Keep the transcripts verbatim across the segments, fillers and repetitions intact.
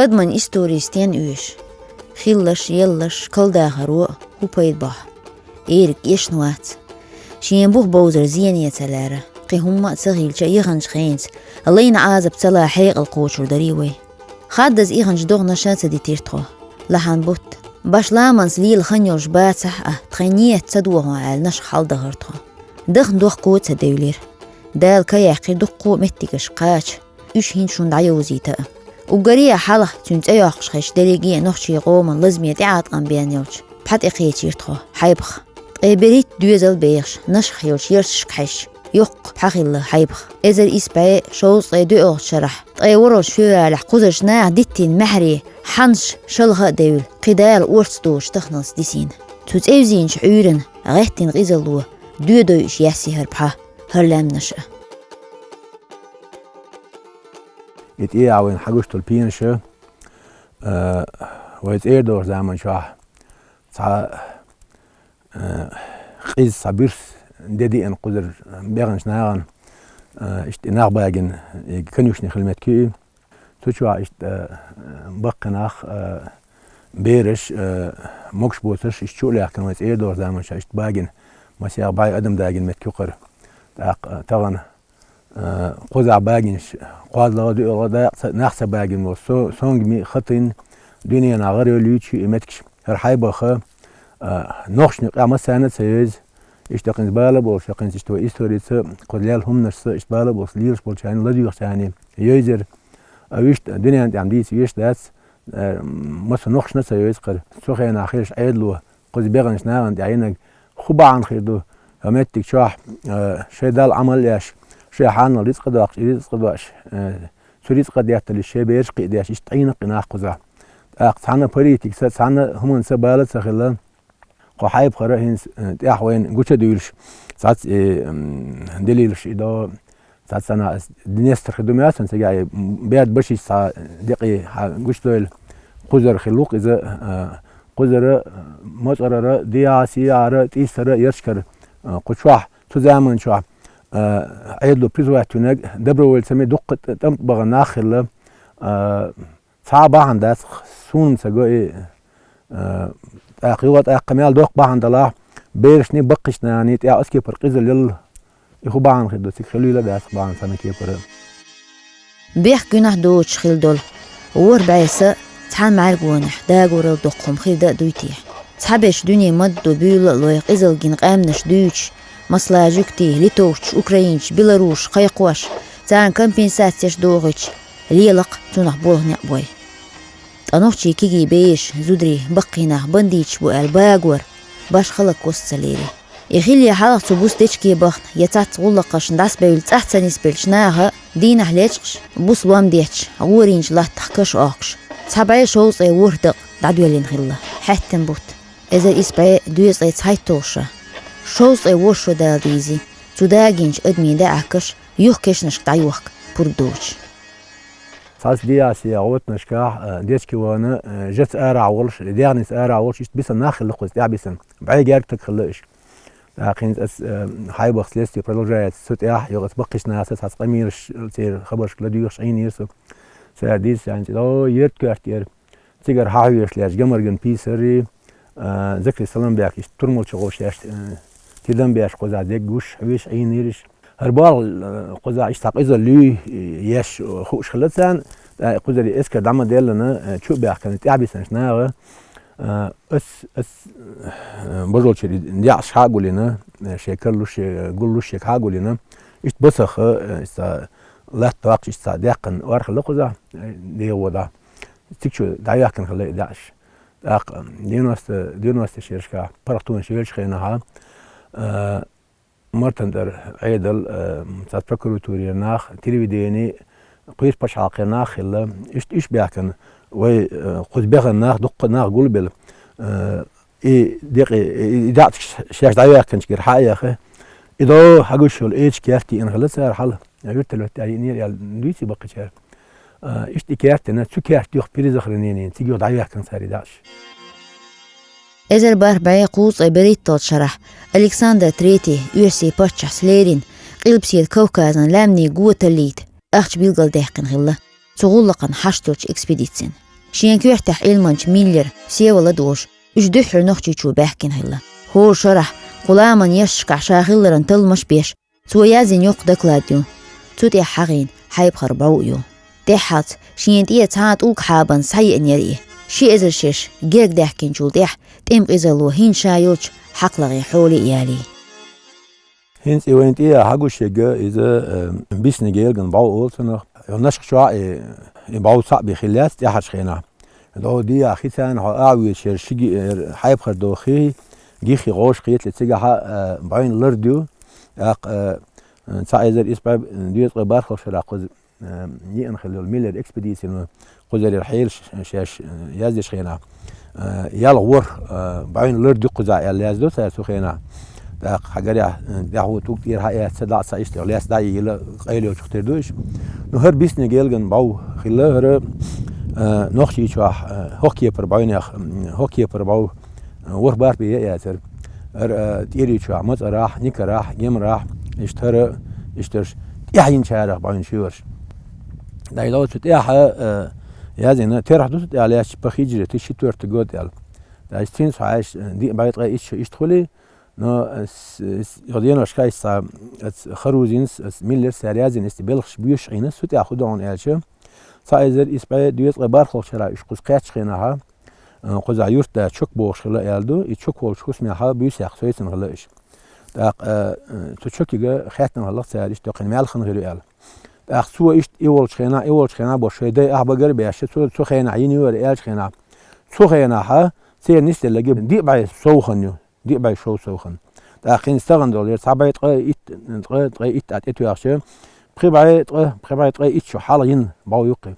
Адаман истори стен оьшу? Хилларш, елларш, калдахаро хӀун пайда бохьу? Эриг эшна вац. Шен бух бовзар зене ца лаьара, кхин хӀумма а ца хилча а, яханчу хенца лайна Ӏазап ца лан хьекъал кхочур дарий вай? Хаддаза иханчу догӀанаша ца дитира тхо. Лахьан бутт, баш ламанца лела хан йолуш бацахь а, тхайн нийят ца дохьо аьлла, нашха хьаладахара тхо. Дахна дохко а ца девлира. Дала ка яьккхира дуккха а меттигаш кхача, уьш хӀинца шуна дӀайовзийта а. Уггаре а хьалха цуьнан цӀе йоккхуш хезча, дерриге а нохчийн къоман лазаме тӀеӀаткъам бен йолчу пхьа тӀе кхечира тхо, Хьайбах. Ткъе берхӀитта доьзал бехаш, нашха йолчу ярташка хьаьжча, йоккха пхьа хилла Хьайбах. Эзар исс бӀе шовзткъе доьалгӀачу шарахь, ткъе ворхӀалгӀачу февралехь кхузарчу наха диттина маьхьарий хьанаш шалха а девлла, кхин Дала орца доцуш таханалц дисийна. Цу цӀе визийначу Ӏуьйранна гӀеттина къизалло доьдой уьш яьсси хӀара пхьа, хӀара лаьмнаш а. И тӀе а вайна хьагуш долу пенаша, а, вай цӀера догӀучу заманчохь цхьа, а, къиза цхьа буьрса де деана кхузара бехначу нахана, а, иштта и нах багина, и конюшни хила меттиг ю и. Цу чохь иштта, а, баккхий нах, а, бераш, а, могуш боцурш иштта чу а лаьхкина вай цӀера догӀучу заманчохь иштта багина, масех бӀе адам дагийна меттиг ю кхара. ТӀаккха, а, тахана, а, кхузахь багийнаш кхозлагӀа, доьалгӀа, дакъа ца, нах ца багийна волу со-, сонга ми хатийна дуьненахь гӀара йолуьйтуш ю и меттигаш. ХӀара Хьайбах, а, нохчашна юкъахь массарна а ца йовза, иштта кхин бала болуш, кхин иштта вай историца, кху лел хӀуманашца иштта бала болуш, лелаш болчарна, ладоьгӀучарна йовзира. А вуьшта дуьненна тӀехь дийца веш дац, а, массо нохчашна а ца йовза кхара. Цу хенахь хезаш Ӏедало, кхуза бехначу нахана тӀехь йинарг хӀун бахьана хир ду, хӀара меттиг чохь, а, шайн Далла Ӏамал а еш, шайн хьанал рицкъа доккхуш, и рицкъа дош, а, цу рицкъа детталуш шайн бераш кхиадеш, иштта Ӏийна-кх и нах кхузахь. ТӀаккха цхьана политикаца, цхьана хӀуманца бала ца хилла, кху Хьайбахара хӀинца, а, тӀехь вайна гуча а дуьйлуш, цхьацца и, м, делилаш и до, цхьацца ана ас Днестр хи ду моьтту сан цигахь, и Берда Башича цхьа декъий хьа гучудойла, кхузара хилла ву-кх иза, а, кхузара, а, МоцӀарара, ДиаӀа, СиаӀара, ТӀийсара, Ярчкара, а, кху чохь, цу заманчохь, а, Ӏедало призвать винарг, добровольцами дуккха тӀ-, тӀамтӀа бахана нах хилла, а, цхьа а бахьана дац, суна ца го и, а, тӀаккха юха тӀаккха мел доккха бахьана далахь, берашний, баккхийчу наханий тӀехь оцу кепара къизалла елла, и хӀун бахьана хир ду, цига хилийла а дац бахьана цхьана кепара. Бехк-гуьнахь доцуш хила долу ворхӀ бӀе са цхьана мӀаьргонехь дагорал доккху хӀума хир дан а дуй техьа? Цхьаберш дуьне мадду буьйла а лой, къизалла гина къаьмнаш дуьйцуш, масала, жуьгтий, литовцаш, украинцаш, белорусаш кхайкхош, царна компенсацеш дохуьйтуш, лела-кх цунах болу некъ бой. Ткъа нохчий кегий бераш, зударий, баккхий нах бандиташ бу аьлла багор баш хала кос ца лерий. И хилле хьалха цу буса дечиге бахна я цхьацца гӀуллакхашна дӀасабевлла цӀахь ца нисбеллачу наха дийнахь лечкъаш, буса лом детташ, гӀорийначу латтах каш Ӏохкуш, цхьа бӀе шовзткъе ворхӀ дакъа дӀадоьллина хилла. Хьаьттина бутт, эзар исс бӀе дезткъе цхьайтталгӀа шо, шовзткъе ворхӀ шо дала дийзи, цу дагийначу адамийн даьӀахкаш юха кешнашка дӀайохка пурба доцуш. Цхьацца ДиаӀа, СиаӀа гӀоттанашкахь, а, дечиге вахана, а, жаца арахь волуш, дегӀаница арахь волуш, иштта бисина нах хилла кхуза, тӀаьхьа бисина. БӀе гергга стаг хилла уьш. ТӀаккха хӀинца ас, а, Хьайбах следствие продолжается, цу тӀехь юха ас баккхийчу нахаца цхьацца къамелаш, церан хабаршка ладоьгӀуш Ӏийнера со. Цара дийцича, хӀинца, о, ерта коьрта яра. Цигара хьахьоьжуш лаьтташ Гамарган Писари, а, Закри Саламбек, иштта турмалчу гӀовш еш, а, тидам беш кхузахь деггуш, хьоьжуш Ӏийнера уьш. ХӀара болх, а, кхузахь иштта цхьа къизалла луьй, еш хууш хилла царна, тӀаккха кхузара эскар дӀа ма деллана, а, чу а баьхкина, тӀаьхьа бисинчу наха, а, ас, ас, а, божалчуьра деӀаш хьа а гулйина, а, шайн карлуш, шайн гуллуш шега хьа а гулйина, иштта босаха, а, иштта латта доккхуш, иштта цхьа даьккхина ор хилла кхузахь, а, дегӀо дӀа. Цига чу дӀаяьхкина хилла и деӀаш. ТӀаккха девяносто, девяносто шерашкахь паргӀатонаш йолчу хенахьа, а, Мартан тӀара Ӏедал, а, цхьацца прокуратурера нах, телевидени, кхуьйсу пачхьалкхера нах а хилла. Иштта уьш баьхкина, вай, а, кхуза бехана нах, дуккха нах гулбелла, а, и декъе, и, и даьӀахкаш шаьш дӀаяьхкинчуьра хьа а яхи, и до хьагуш йолу эча керта йиъна хилла цара хьала. Вертолёт тӀехь йиънера аьлла дуьйцу баккхийчара. А, иштта и керта йина, цу керта юха перезахоронение йина, цига юха дӀаяьхкина цара и деӀаш. Эзар бархӀ бӀе кхузткъе берхӀитталгӀачу шарахь Александр Третий, оьрсийн паччахьца лерина, Къилбаседа Кавказан лаьмнийн го таллийта ахча билгалдаьккхина хилла цу гӀуллакхна хьашт йолчу экспедицина. Шен коьртехь Ӏилманча Миллер Всеволод волуш, уьш дуьххьара Нохчийчу баьхкина хилла. ХӀора шарахь, кху ламан ешшашкахь ша хилларан талламаш а беш, цо яздина йоккха доклад ю. Цу тӀехь хьахийна Хьайбхар бӀов а ю. ТӀаьххьалц шена тӀера цхьа а тӀулг хьабан схьаеанера и. Ши эзар шераш герга даьхкинчул тӀаьхьа тӀеман къизалло хӀинца ша йолчу хьакхлагӀе хьоле а ялий. ХӀинца и вайн тӀе а хьагуш ерг иза, э, бисниг гелган бӀов олу цунах. Йо, Нашха чохь а и, и бӀов цхьаъ бен хилла яц тӀаьхьарчу хенахь. Догу дехьа хи царна хьо а вуьйцуш яра ши ги-, яра Хьайбхар догу хи, гиххи гӀовш кхетале цигахь а, э, бӀойн лар ду. ТӀаккха, э, цхьа эзар исс бӀе доьзткъе бархалгӀа шарахь кхуза, э, еана хилла йолу Миллер экспедицин кхузара хьелаш шаьш, э, яздеш хенахь, э, ялх ворхӀ, э, бӀойн лар ду кхузахь аьлла яздо цара цу хенахь. ТӀаккха хьагарехь, э, тӀаьхьо тӀулг тӀера хьаэцна, дӀа а ца иштта лаьцна дӀа а йилла, къайле йолчух тера ду иша. Ну, хӀара бисниг гелган бӀов хилла, хӀара, э, Нохчийчохь, э, хӀокху кепара бӀойнех, м, хӀокху кепара бӀов ворхӀ бархӀ бен яцара. ХӀара, а, ТӀерийчохь, МацӀарахь, Никарахь, Гемарахь, иштта хӀара, иштта хӀорш тӀаьхьа йинчарах бӀойн ши йорш. ДӀайолу цу тӀехь, а, яздина, терахь ду цу тӀехь лаьтташ по хиджрати четвёртый год аьлла. Даже цуьнца хьаьжча, а, диъ бӀе ткъе итт шо иштта хуьлий, но, а, с-, с-, йо деношкахь иштта цхьа, а, Харузинс, а, Миллерс цара яздина, иштта белхаш боьшуш Ӏийна, цу тӀехь хӀун ду хьуна аьлча, цхьа эзар исс бӀе доьзткъе бархалгӀа шарахь уьш кхуза кхаьччу хенахь, а, кхузахь юьртда чок бохуш хилла аьлла ду, и чок волчу хӀусамехь буьйсехь сойцина хилла иша. ТӀаккха, а, а, цу чокига хаьттина хилла цара иштта, кхин мел хан хир ю аьлла. ТӀаккха цо иштта и волчу хенахь, и волчу хенахь бо шайн дай ахь багара а баьшча, цо цу хенахь йина ю хӀара аьллачу хенахь. Цу хенахь церан нисделларг диъ бӀе сов хан ю, диъ бӀе шов сов хан. ТӀаккха хӀинца тахана долу яра цхьа бӀе ткъе итт, ткъе, ткъе итт а тӀетоьхча, пхи бӀе ткъе, пхи бӀе ткъе итт шо хьалха йина бӀов ю кхин.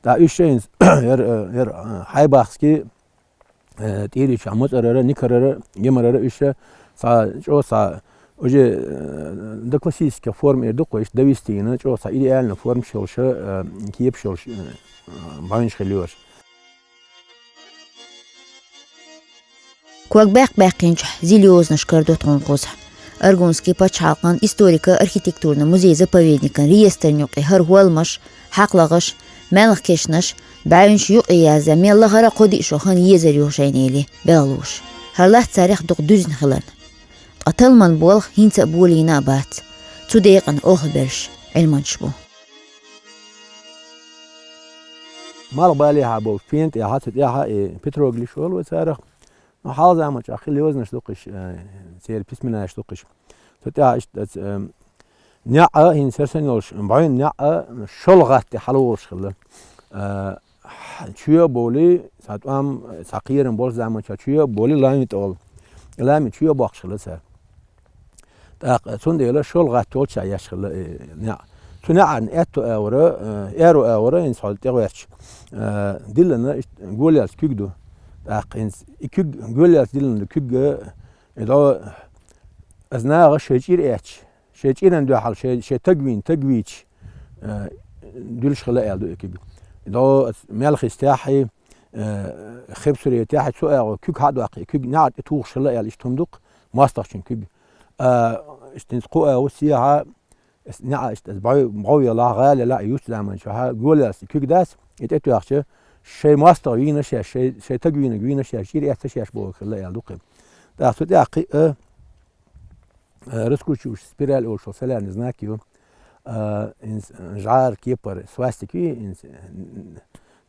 ТӀаккха уьш шайна яра, э, яра, э, Хьайбахский, э, ТӀерийчохь МацӀарара, Никарара, Гемарара уьш цхьа чӀогӀа цхьа уже, э, до классических форм эр ду кху, иштта довести йина, чӀогӀа цхьа идеальный формаш йолуш, э, кепаш йолуш, э, бӀойнаш хилла ю уьш. Ког баьккхина баьккхинчохь зила йозанаш карадо тхуна кхузахь. Аргунский пачхьалкхан историко-архитектурни музей-заповедникан реестран юкъе хӀара хӀолламаш, хьакхлагӀаш, маьлхан кешнаш, бӀаьвнаш юкъе язъян мел лахара а кхо-диъ шо хан езар ю шайна элий, белхалоша. ХӀара лац царех дукха дуьзна хиларна. Ткъа талламан болх хӀинца а болийна а бац. Цу декъана олхаберш Ӏилманчаш бу. Малхбалехьа болу стен тӀехь, цу тӀехь и петроглифаш олу вай царах. Ну, хьалха заманчохь хилла йозанаш ду кхиш, э, церан письменаш ду кхиш. Цу тӀехь иштта, э, неӀ а, хӀинца хӀара санна йолуш, бӀойн неӀ а шолгӀа гӀатта тӀе хьалаволуш хилла. Э, чоь а бовлий, цхьа тӀом, цхьа кхерам болчу заманчохь чоь а бовлий, лами тӀе олу. Лами чоь а боккхуш хилла цара. ТӀаккха цундела шолгӀа гӀатта йолччохь еш хилла, э, неӀ. Цу неӀарна аьтту агӀора, э, аьрру агӀора, хӀинца хьо тӀегӀерташ, э, диллина иштта голъяьлла куьг ду. ТӀаккха хӀинца и куьг, голъяьлла диллина ду куьг, э, и дӀо аса наха шайн чӀир эцча, шайн чӀиран дуьхьал шайн, шайн таг вийна, таг вийча, э, дуьллуш хилла аьлла ду и куьг. И дӀо аса мел хистехь, э, хебсуре тӀехь цу агӀо куьг хьа а доккхий, куьг неӀарна тӀе тухуш хилла аьлла, иштта хӀума ду-кх, мостагӀчун куьг. А, иштта хӀинца кху агӀо сехьа, аса неӀа иштта аса бӀой-, бӀов ялахь, гӀала ялахь, и юьртан заманчохь, голъяьлла и куьг дац, и тӀетоьхча, шайн мостагӀа вийна шаьш, шайн, шайн таг вийнарг вийна шаьш, чӀир эцна шаьш бохург хилла аьлла ду-кх. ТӀаккха цу тӀехь кхин а, э, раскручивающийся спираль олуш солярный знак ю. Э, хӀинца, э, жӀара кепара свастик ю, хӀинца, э,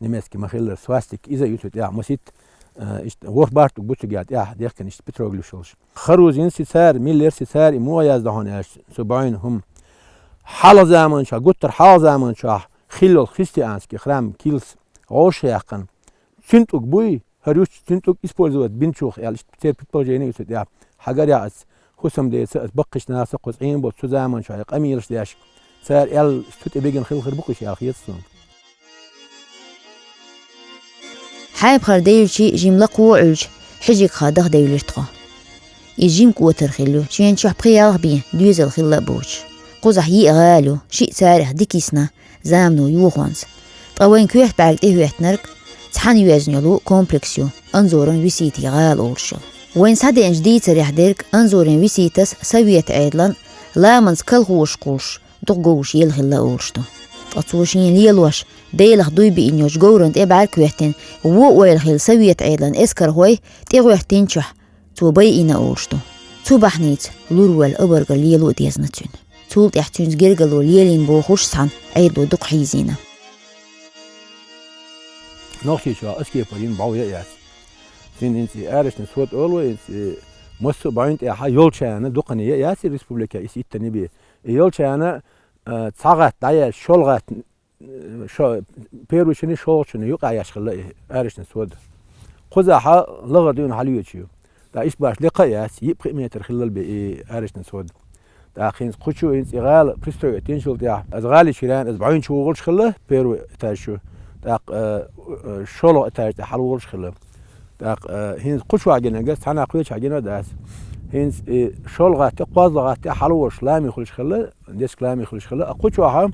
немецкий ма-хиллара свастик, иза ю цу тӀехь масийтта, э, иштта ворхӀ бархӀ тӀулг бу цигахь тӀехь дехкина иштта петроглифаш йолуш. Харузинс и цара, Миллерс и цара и муха яздо хьуна аьлча цу бӀойн хӀума. Хьалха заманчохь, гуттар хьалха заманчохь хилла йолу христианский храм килс гӀовшах яьккхина. Цуьнан тӀулг буй, хӀара юьртахь цуьнан тӀулг использовать бинчух аьлла, иштта церан предположение ю цу тӀехь. Хьагарехь аса хӀусамдеца, аса баккхийчу нахаца кхуза Ӏийна болу цу заманчохь и къамелаш деш, цара аьлла, цу тӀе бигина хила хир бу-кх уьш аьлла хета суна. Хьайбхар девлча, жимма лакхо а Ӏуьллуш, Хьижигха даха девлира тхо. Иза жимма кӀотар хилла ю, шен чохь пхи-ялх бен доьзал хилла а боцуш. Кхузахь йиъ гӀала ю, шиъ царах дика йисна, замано йохонца. Ткъа вайн коьрта бӀаьрга тӀехӀоьттинарг цхьаьна йоьзна йолу комплекс ю, Анзоран Виситин гӀала олуш йолу. Вайна схьадеанчу дийцарехь дерг Анзоран Виситас совет Ӏедалан ламанца колхозаш кхуллуш, дукха говш елла хилла олуш ду. Ткъа цо шена лелош Делах дуй биъна йолчу говран тӀе бӀаьрг хӀоьттина, вон ойла хилла совет Ӏедалан эскархой тӀегӀоьттинчохь, цо байина олуш ду. Цу бахьаница лур волу обарга лело а дезна цуьнан. Цул тӀаьхьа цуьнца гергарло лелийна бохуш цхьана Ӏедало дукха хьийзийна. Нохчийчохь аскепар йина бӀов ян яц. Цуьнан хӀинца и арачный сход олу, хӀинца и массо а бӀовна тӀехь йолчарна дукхана ян яц и республика, и иттанна бен. И йолчарна, а, цхьа гӀатта дӀаяьлча, шолгӀа гӀатта шо-, первый шина, шолгӀачунна юкъа еш хилла и арачный сход. Кхузахь лахара дуьйна хьалаоьцуш ю. ТӀаккха иштта баш лекха а яц, йиъ-пхиъ метр хиллал бен и арачный сход. ТӀаккха хӀинца кху чу, хӀинца и гӀала пристроить йинчул тӀаьхьа, аса гӀали чу яьлла, аса бӀовна чу вогӀуш хилла, первый этаж чу. ТӀаккха, э, э, шолгӀа этаж тӀе хьалавогӀуш хилла. ТӀаккха, э, хӀинца кху чохь гинарг ас цхьана а кхечахь гина дац. ХӀинца и шолгӀа гӀатта, кхозлагӀа гӀатта хьалавогӀуш лами хуьлуш хилла, дечиг лами хуьлуш хилла. А кху чохь,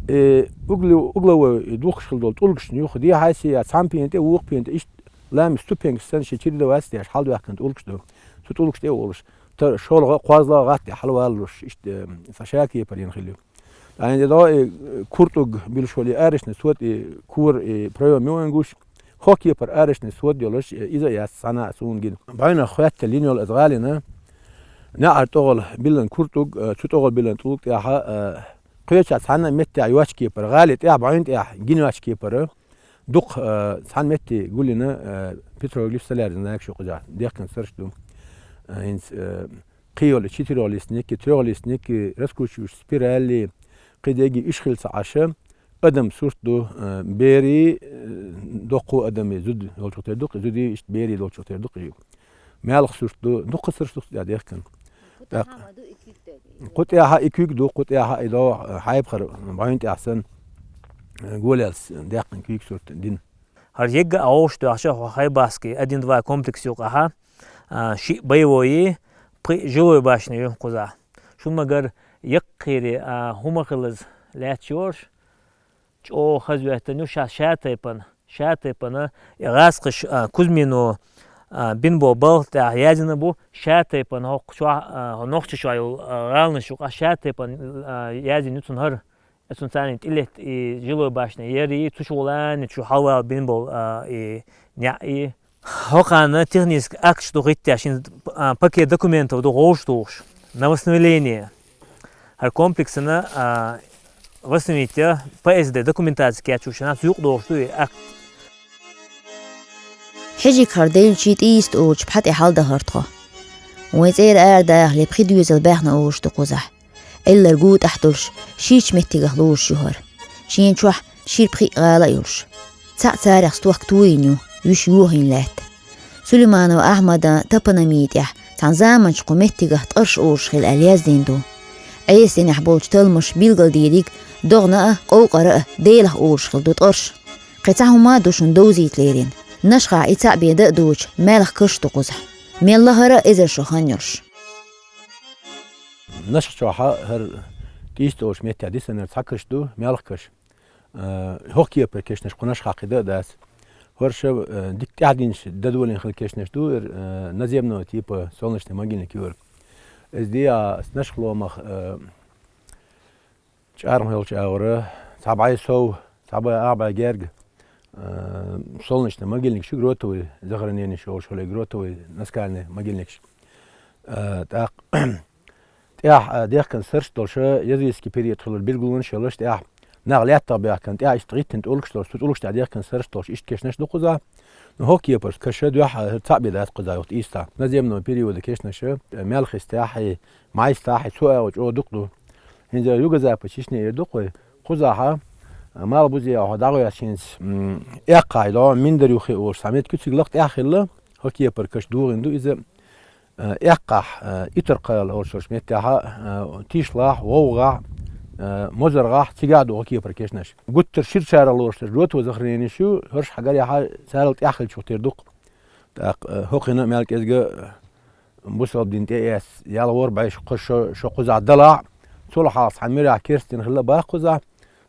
э, угле-, угловой и духкуш хилла долу тӀулгашна юха дехьа-сехьа, цхьана пена тӀе, вукху пена тӀе, иштта лами ступенькаш санна ши чередоваться деш, хьалаваьккхина тӀулгаш ду. Цу тӀулгаш тӀе а волуш, тара шолгӀа а, кхозлагӀа а гӀатта хьалаваллалуш, иштта, э, цхьа шакепар йина хилла ю. ТӀаккха хӀинца и до, и, кур тӀулг буьллуш волу и арачный сход, и кур, и проём ю вайн гуш, хӀокху кепара арачный сход йолуш, и, иза а яц цхьана а суна гина. БӀаьвнах хӀоьттина йина йолу аса гӀалина, неӀара тӀогӀал биллина кур тӀулг, э, цу тӀогӀал биллина тӀулг тӀехь, э, кхечахь цхьана а меттехь йоцчу кепара, гӀали тӀехь, бӀаьвна тӀехь гина йоцчу кепара, дукха, э, цхьана метте гулйина, э, петроглиф, столярный знак шу кхузахь, дехкина сурташ ду. Э, хӀинца, э, кхин йолу четырёхлистник, трёхлистник, раскручивающий спирали, кхидерг уьш хилла ца Ӏаш, адам сурт ду, э, берийн, э, доккху адамийн, зуда йолчух тера ду-кх, зудийн иштта берийн долчух тера ду-кх и. Маьлхан сурт ду, дуккха сурташ ду-кх цу тӀехь дехкина. ТӀаккха кху тӀехь и куьг ду, кху тӀехь и до, э, хьайбахара бӀаьвна тӀехь санна, э, голеллаца дехкина куьйга сурт дина. ХӀара егга а гӀовш доьхча, хьо Хайбахский один-два комплекс юкъахь, а, шиъ боевой, пхиъ жилой башня ю кхузахь. Шуна ма-гарра, яккхийра, а, хӀума хилаза лаьтташ йолуш, чӀогӀа хазахӀоьттина ю ша-, шатайпана, шатайпана, и гӀазкхаша, а, Кузьмино, а, бина болу балха тӀехь яздина бу, шатайпана хӀокху чохь, а, хӀо Нохчийчохь йолу, а, гӀаланаш юкъахь шатайпана, а, яздина ю цунна хӀара. Аса царна тӀелетта и жилой башня ярий, цу чу гӀуланна чу хьалавала бина болу, а, и неӀ и. ХӀокхарна технический акташ ду хӀиттеш, шин, а, пакет документов ду гӀовш тухуш. На восстановление. ХӀара комплексана, а, восстановить я, П С Д документаци кечйина, цу юкъа дохуш ду и акт. Хьижик хьар делчий тӀийста олучу пхьа тӀе хьаладахара тхо. Вайн цӀера арадахале пхи доьзал баьхна олуш ду кхузахь. Эллар гу тӀехь долуш, ширачу меттигах лоруш ю хӀара. Шена чохь шира-пхиъ гӀала а йолуш. Цхьаъ царах стохка тойина ю, вуьш йохийна лаьтта. Сулейманов Ахьмадан топонимия тӀехь цхьана заманчохь кху меттигах ТӀарш олуш хилла аьлла яздина ду. Ӏеса динехь болчу талламаша билгалдийриг догӀна а, къовкъара а Делах олуш хилла ду ТӀарш. Кхин цхьа хӀума а ду шуна довзийта лерина. Нашхахь и цхьаъ бен дан а доцуш, маьлхан каш ду кхузахь. Мел лахара а эзар шо хан йолуш. Нашха чохь хӀара тӀийста олучу меттехь дисинарг цхьа каш ду, маьлхан каш. Э, хӀокху кепара кешнаш кху Нашхахь кхин дан а дац. ХӀорш, э, дика тӀаьхьадинчу дадолин хилла кешнаш ду, э, наземного типа солнечный могильник ю хӀара. Иза де а, Нашха ломах, э, чӀархьама йолчу агӀора, цхьа бӀе сов, цхьа бӀе, а бӀе герга, э, солнечный могильник шу, гротовый захоронение шу олуш хилла, гротовый наскальный могильник шу. Э, тӀаккха тӀехь, а, дехкина сурташ долуш, езуитский период хилар билгалонаш йолуш, тӀехь нах лаьттах баьхкина, тӀехь иштта гӀиттина тӀулгаш долуш, цу тӀулгаш тӀехь дехкина сурташ долуш, иштта кешнаш ду кхузахь. Ну, хӀокху кепарца каша дуьхьа цхьаъ бен дац кхузахь юха тӀийста. Наземного периода кешнаш, э, Мелхистехь, Цу агӀор чӀогӀа дукха ду. ХӀинца юго-запад Чечне эр ду-кх вай. Кхузахь, а, малх бузехь дӀагӀоьртинчу, м, Эккхахь до, Миндар юххе олуш цхьа меттиг ю, цига лакха тӀехь хилла, хӀокху кепара каша догӀийна ду иза, а, Эккхахь, а, Итаркхайла олуш йолчу меттехь, а, Тишлахь, ВовгӀахь, а, МозаргӀахь, цигахь ду хӀокху кепара кешнаш. Гуттар а шира чарах лоруш дерш гротовый захороненеш ю, хӀорш хьагарехь царал тӀехь хиллачух тера ду-кх. ТӀаккха, э, хӀокхуьнан мел кӀезга, э, бусалба дин тӀеэцна, ялхор бӀе шо, кхо шо, шо кхузахь далахь, цул хьалха цхьана муьрехь керста дин хилла бах кхузахь,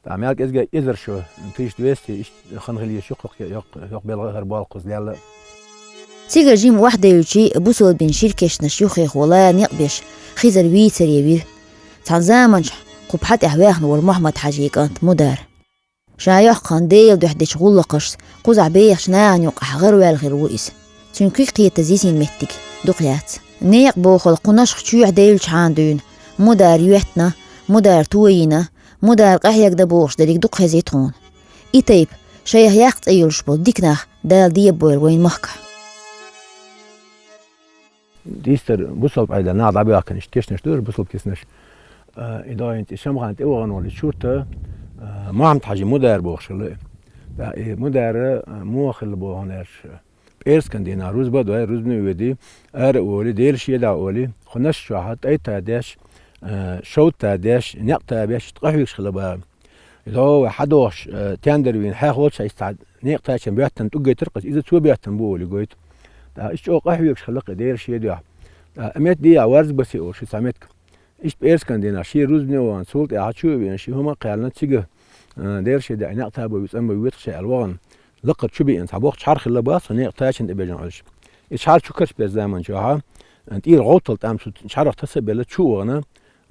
тӀаккха мел кӀезга эзар шо, тысяча двести, иштта хан хила езаш ю хӀокху, хӀокху, хӀокху белхан хӀара болх кхуза лелла. Цигара жима охьадевлчий, бусалба дин шира кешнаш юххехула некъ беш, Хизар вийцаре вира. Цхьана заманчохь кху пхьа тӀехь ваьхна волу Мухьаммад-Хьаьжин кӀант Мудар. Ша йоккха Делан дуьхьа дечу гӀуллакхашца кхузахь бехачу нахана юкъахь гӀараваьлла хир ву иза. Цуьнан куьг кхетаза йисина меттиг дукха яц. Некъ бохалла кху Нашха чоьхьа девллачу хьана дуьйна, мудар йоьттина, мудар тойина, мудар къахьегна бохуш дерриг дукха хезий тхуна. И тайпа, шайх яккха цӀе йолуш болу дика нах Дала дебабойла вайн махкахь. Дистар бусалба Ӏедал нах дӀабоьхкина, иштта кешнаш ду уьш, бусалба кешнаш. А, и догӀинца и Шамхана тӀе вахана волу и чурт, а, Мухьаммад-Хьаьжин мудар бохуш хилла и. ТӀаккха и мудар, а, муха хилла боху аьлча, пӀераскан дийнахь рузба а дой, рузбане а воьдий, ара а волий, Делан шен дуьхьа олий, кху Нашха чохь тӀайта а деш, а, шовда а деш, некъ а беш, иштта къахьоьгуш хилла боху. Иза вай хьадогӀуш, э, тендер вийна, хьехаволчу а иза цхьа некъа тачам боьттина тӀулг гайтира-кх иза, иза цо боьттина бу олий гойту. ТӀаккха иштта чӀогӀа къахьоьгуш хилла-кх и Делан шен дуьхьа. ТӀаккха и меттиг дехьа Варзбасе олуш ю цхьа меттиг. Иштта пӀераскан дийнахь шен рузбане а вахана, цул тӀаьхьа чу а веана, шен хӀума а кхаьллина, цига, э, Делан шен дуьхьа некъ а бой, цӀан бой, вуьту-кх ша аьлла вахана, лакхара чу биъна цхьа боккха чхьарх хилла боху, цхьа некъа тачам тӀе бежана Ӏуьллуш. И чхьарх чу карчабеш заман чохь, э, тӀера гӀовттал тӀам цу чхьарх таса а белла, чу а вахана,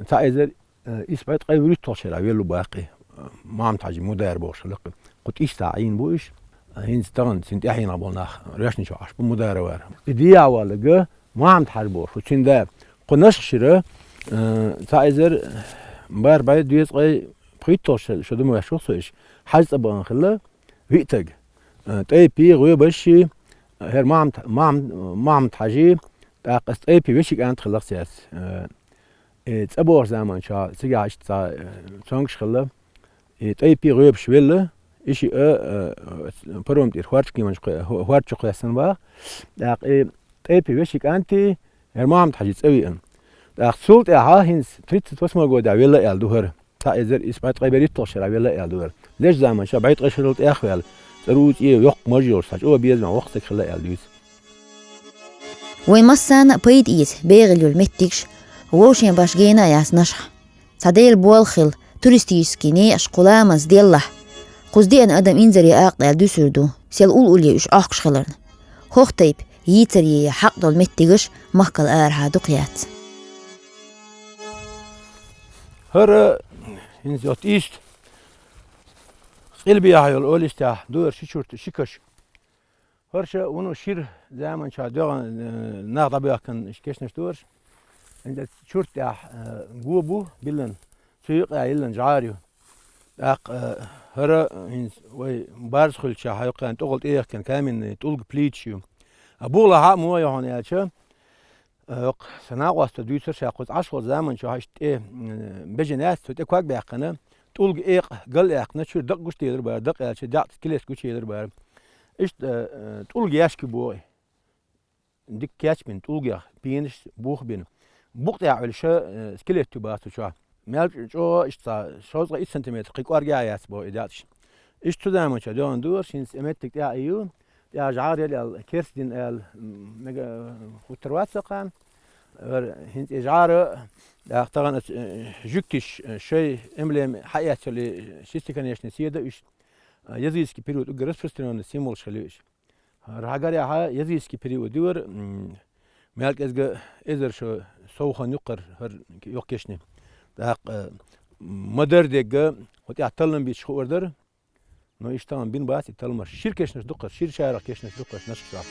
цхьа эзар Э, исс бӀе ткъе вуьрхӀитталгӀачу шарахь велла ву боху-кх, э, Мухьаммад-Хьаьжин мудар бохуш хилла-кх. Кху тӀийсса Ӏийна бу уьш, э, хӀинца тахана цуьнан тӀаьхьенах болу нах, Рошни чохь Ӏаш бу мудар а вара. И дехьа валлалц Мухьаммад-Хьаьжа бохуш ву цуьнан да. Кху Нашха шира, э, цхьа эзар бархӀ бӀе дезткъе пхийтталгӀачу шо ду ма ваьшна ву со уьш, Хьаьжа цӀа бахана хилла, виъ стаг. Э, тӀайпе, гӀоьбашши, хӀара Мухьаммад, Мухьаммад, Мухьаммад-Хьаьжи, тӀаккха аса тӀайпе вешин кӀант хилла-кх цаьрца. Э, И цӀа бохучу заманчохь цигахь иштта цхьа, э, цомгуш хилла. И тӀайпе гӀоьбаш велла, и шиъ, э, э, паром тӀера хӀорд кеманчу кхе-, хӀорд чу кхоьссина боху. ТӀаккха и тӀайпе вешин кӀанти, хӀара Мухьаммад-Хьаьжи цӀа веана. ТӀаккха цул тӀаьхьа хӀинца тридцать восьмой годехь велла аьлла ду хӀара. Цхьа эзар исс бӀе ткъе берхӀитталгӀачу шарахь велла аьлла ду хӀара. Леш заманчохь бӀе ткъе шарал тӀех а ваьлла, цӀаруй цӀий йоккха маж йолуш, цхьа чӀогӀа безам воккха стаг хилла аьлла дуьйцу. Вайн массарна а пайда эца бегӀийла йолу меттигаш вовшийн башха гена а яц Нашхахь. Цхьа Делан болх хилла, туристический некъаш кху ламанца деллахь, кхуза деана адам инзаре акъ даьлла дуьсур ду, сел ул-улле уьш Ӏохкуш хиларна. ХӀокху тайпа йийцаре хьакъ долу меттигаш махкал арахьа дукха яц. ХӀара, хӀинца йотта иштта, къилбехьа йолу олуш тӀехь, дуьйр ши чурт, ши каш. ХӀорш вуно шира заманчохь доьгӀна, э, нах дӀабоьхкина кешнаш дора. ХӀинца чурт тӀехь, э, го бу биллина, цу юкъа йиллина жӀара ю. ТӀаккха, э, хӀара хӀинца вай барз хуьлучохь хьайкхина тӀехула тӀеяхкина каменный тӀулг плиташ ю. А бухахь а муха ю хьуна аьлча, Э, йоккха, сан накъост дуьйцура ша кхуза Ӏаш волчу заманчохь иштта тӀе, м, бежана яц, цу тӀе ког баьккхина, тӀулга экъа гал а яьккхина, чуьра дакъа гучуделира бара, дакъа аьлча, дегӀ скелет гучуделира бара. Иштта, э, тӀулга яьшка боху и. Дика кечбина, тӀулгех пенаш бух бина. Букъа тӀехь Ӏуьллуш, э, скелет ю боху цу чохь. Мел чӀогӀа иштта цхьа шовзткъе итт сантиметр кхин кӀоргехь а яц боху и дегӀ. Иштта цу заманчохь доьгӀна дора, хӀинца и меттиг тӀехь а ю, тӀехь жӀара яла аьлла, керста дина аьлла, м, мега, э, хӀуттур вац со кхана. Эр, хӀинца и жӀара, тӀаккха тахана, э, жуьгтиш, э, шай эмблема хьаэцчале, чистоконечный седа уьш, э, языческий период уггар распространённый символаш хилла уьш. ХӀара хьагарехьа языческий период ю хӀара, м, мел кӀезга эзар шо совхан юккъара хӀара йоккха кешни. ТӀаккха, э, ма-дарра дерг, хӀокху тӀехь таллам бийцича хуур дара. Но иштта тахана бина бац и талламаш. Шира кешнаш ду-кх хӀара, шира шарахь кешнаш ду-кх хӀара Нашха чохь.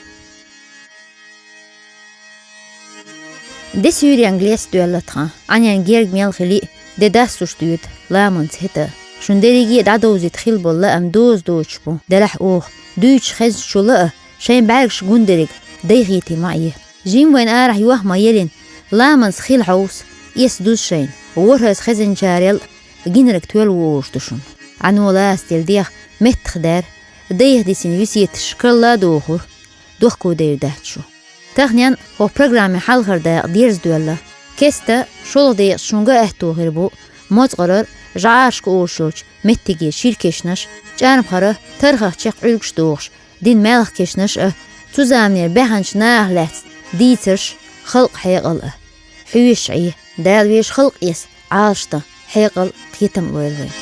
Де суьйренга леста доьлла тхан, Ӏаьненна герга мел хили, де дассуш доьду ламанца хӀета. Шун дерриге а дӀадовзийта хила болу лаам доза доцуш бу, делахь оха, дуьйцуш хезначул а, шайн бӀаьргаш гун дерриг дайхийти ма Ӏе. Жимма вайна арахь йохма елина, ламанца хила хьовса, эс дуза шайна, ворхӀазза хезначарел а гинарг тоьлла вогӀуш ду шуна. Ӏано ласта елла дегӀ меттах даьрра, дайх дисина весеташ карла а дохура, дохко девр дац шу. Таханен хӀокху программин хьалхара дакъа дерза доьлла. Кеста шолгӀа декъашка шуна ган аьтто хир бу, мозкъарара, жӀарашка олуш йолчу меттиге шира кешнаш, чӀармхара, тархах чекх Ӏуьргаш дохуш, дина маьлхан кешнаш а, цу заманера баьхначу нахах лаьцна дийцарш, халкъан хьекъал а. Хьоьжуш Ӏе, Дала вешан халкъ эца, Ӏалашдан, хьекъал, кхетам лойла вайна.